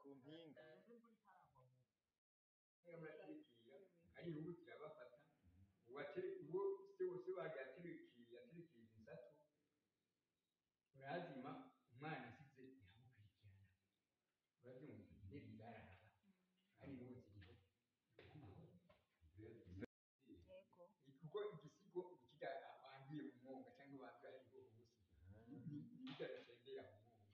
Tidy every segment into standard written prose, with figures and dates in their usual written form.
Ku mpinga. Ari ubu zirabafata uwo se wose wagiye yaterekeye insato urazima umwana asize iramukurikirana, urabyumva ntibibaraba ari ubu ziriho amahoro. Yego. Kuko igisigo nikijya wanduye mu mwonga cyangwa wanduye ariho hose, ni bijya bitembera mu mwonga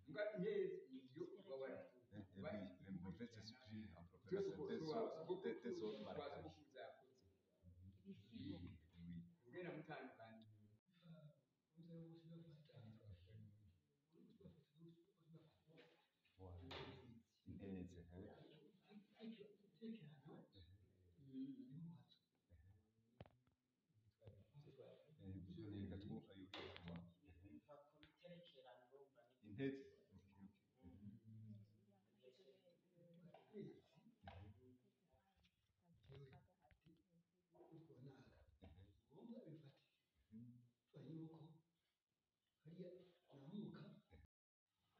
mbwa intezi niyo uba warapfuye. Oui, les mauvais esprits en provenance des autres marécages. Ibisigo. Oui. Ugenda mutandukanye. Voilà. Inteze, hein? Reka twumva yuko Biva ku biterekerano, urumva ni Inteze. Ok, ok. Ngombwa bifate tuba yuko hariya namuka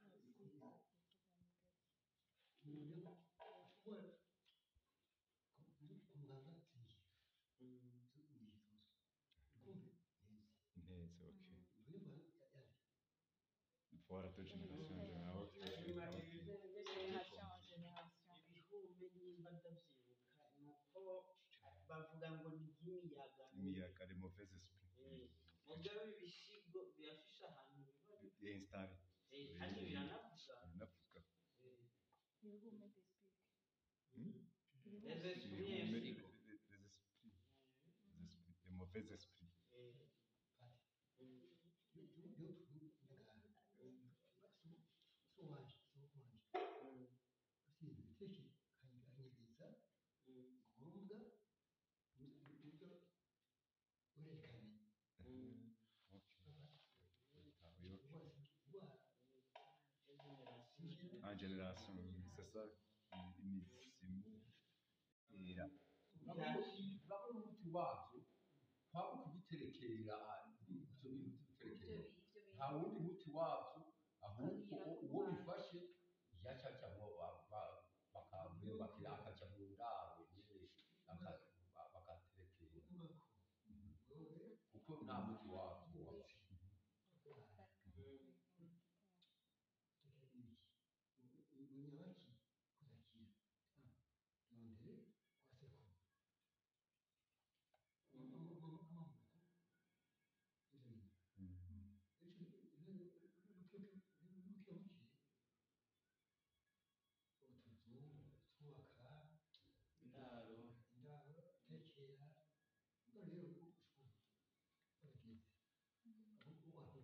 umuntu gukora ku muganga nziye kumbe neza. Inteze, ok. Urumva yari Voilà, de génération en génération. Ok, ok. De génération en génération. Ibihume nimba ndavyibuka ni uko bavuga ngo ni nk'imiyaga. Imiyaga, les mauvais esprits. Mugabo ibisigo birafise ahantu biba Et installé. Kandi biranavuga. Binavuga. Ibihume d'esprit. Les esprits. Ibihume, Ibisigo. les esprits. Les esprits. Les mauvais esprits. Iyo tuvuga so wanje so wanje usinze kanyegeza ngombwa ibyo werekane. Ok. Ah oui, ok. Indwara. En génération, oui, c'est ça. Imizimu. Era. Urabona umuti wabyo kwaba ukubiterekera ibyo bintu by'ibiterekera, nta wundi muti wabyo, ahubwo uwo bifashe yaca ajamwo bakamwubakira akaja mu ndaro nyene bakaterekera, kuko nta muti wabyo wapfa. Nyabaki kuzakira nondere kwa sekuru amamuko ivyo bintu bukebuke utuzu twubaka Indaro. Indaro tekera ubwo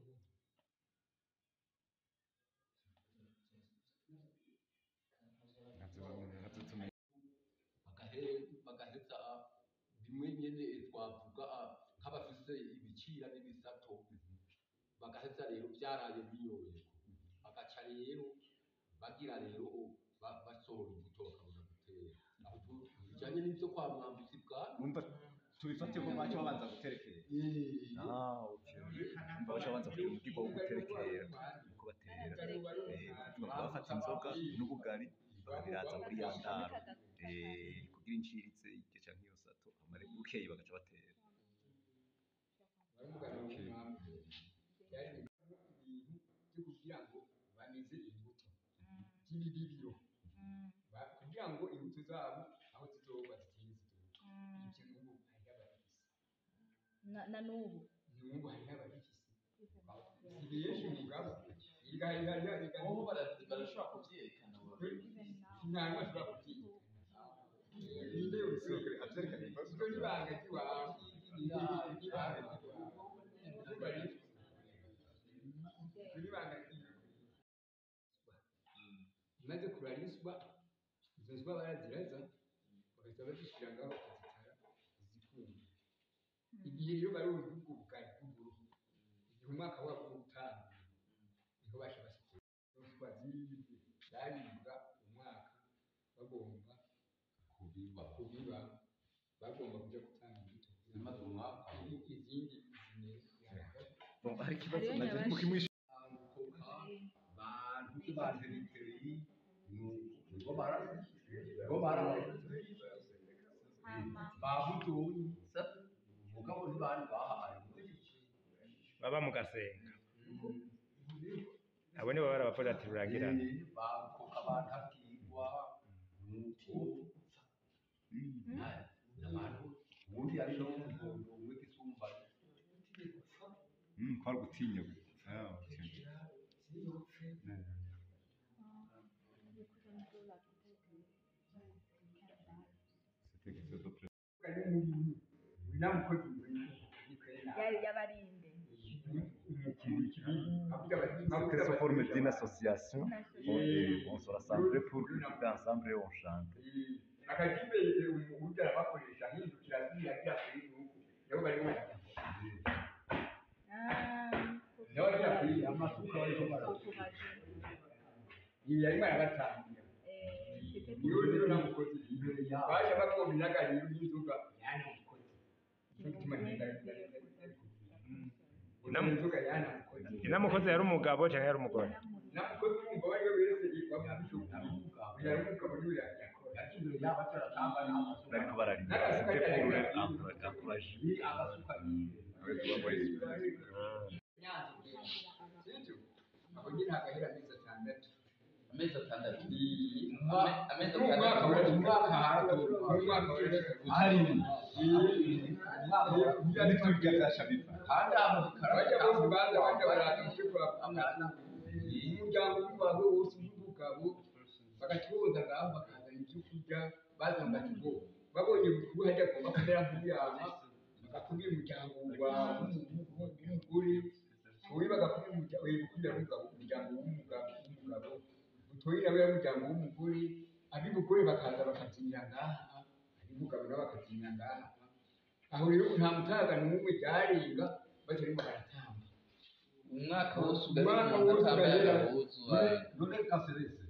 rero ushobora bageze aho aho. Ntabyo tumenya. Bagaheza bimwe nyene twavuga nk'abafise ibicira n'ibisato, bagaheza rero byaraye binyoye, bagaca rero bagira rero basohora imbuto bakabona gutera. Aho bijanye n'ivyo kwa Mwambutsi bwa Umva, tubifate ko baca babanza guterekera. Ah, ok. Umva, baca babanza kugira umugirwa wo guterekera uko batera. Kuvuga ko bafata inzoga n'ubugari bakabiraza muri ya ndaro. Kugira inciritse iryo canke iyo sato amare bukeye bagaca batera. Baramugana. Ok. Mwambutsi byari ibintu byo kugira ngo bamize imbuto by'ibibibiro kugira ngo imbuto zabo aho zizoba zitere ziduga. Ibyo n'ubu hariho ababifise. Na n'ubu. N'ubu hariho ababifise, si benshi mugabo iga iga iga iga. Bobo barashobora kuvyerekana. Nta n'umwe ashobora kubyerekana, ninde ubishoboye? Avyerekana ibibazo. Ibyo ni ibanga ry'iwawe, ni ibanga ry'iwawe. Urumva rero, ni ibanga ry'iwawe. Imaze kurariswa izo nswa baraziraza bagahita bazishyira ngaho bakazitara zikuma. Igihe rero barumva ubwo bugari bw'uburuhu, igihe umwaka wabo wo gutanguye, niho baca basukura izo nswa ziribwe zaribwa umwaka bagomba Kubiba. Kubiba, bagomba kuja gutanga imbuto Zimaze umwaka. Izindi zimera. Bon, hari ikibazo Hariyo naje nyabasha. mukimwisha. Bantu baterekeye nuko. Ngo bara babutoyi mugabo ntibari bahaye Baba mu Gasenga. Abo nibo bari abavuga ati rurangirana. Bakoka bantabwirwa nuko abantu ubundi ari no mugondo umwe gisumba. Kwari gutinya. Ah, okay. C'était quelque chose de plus. Yari yabarinde. C'était sous forme d'une association. On se rassemblait pour cultiver ensemble et on chante. Akakipe uburyo arabakoresha ahindukira yagira kuri nuko nabo barimo nabo bagira kuri amasuka bariko bara iyi yarimo arabatangira niyo rero namukozi imbere yabo baje bakomba inagari y'inzoga yanamukozi nicyo gituma inzoga yanamukozi. Inamukozi yari umugabo cyangwa yari umugore? Namukozi wumva uwo ari we wese yari umugabo niwe yakora. Yaje imbere yabo ataratamba n'amasuka. Bariko bararima. C'était pour les encourager. Ni agasuka yiwe. Sibyo aho nyine hagahera amezi 6. Amezi 6. Amezi Umwaka 6. Umwaka haratorwa. Umwaka Ari. Umwaka Nitwe byasha biva. kandi aho bajya bose baza bajya baraza mu kwa umuryango w'iwawe wose w'umugabo bagacuruza ngaho bakazana ibyo kurya bazana bati ngo babonye bukuru hajya agomba kumera nk'uyama bagakubira umuryango wawe w'umugore uyu bagakubira umuryango gukubira umugabo umuryango w'umugabo w'umugabo butoyi nawe umuryango w'umugore ab'umugore bakaza bakabyinira ngaha ab'umugabo nabo bakabyinira ngaha aho rero nta mutaga n'umwe byarenga batarimo baratamba. Umwaka wose ugahera Umwaka umuntu wose atambaye ugahera. agahuzu. None kaserese.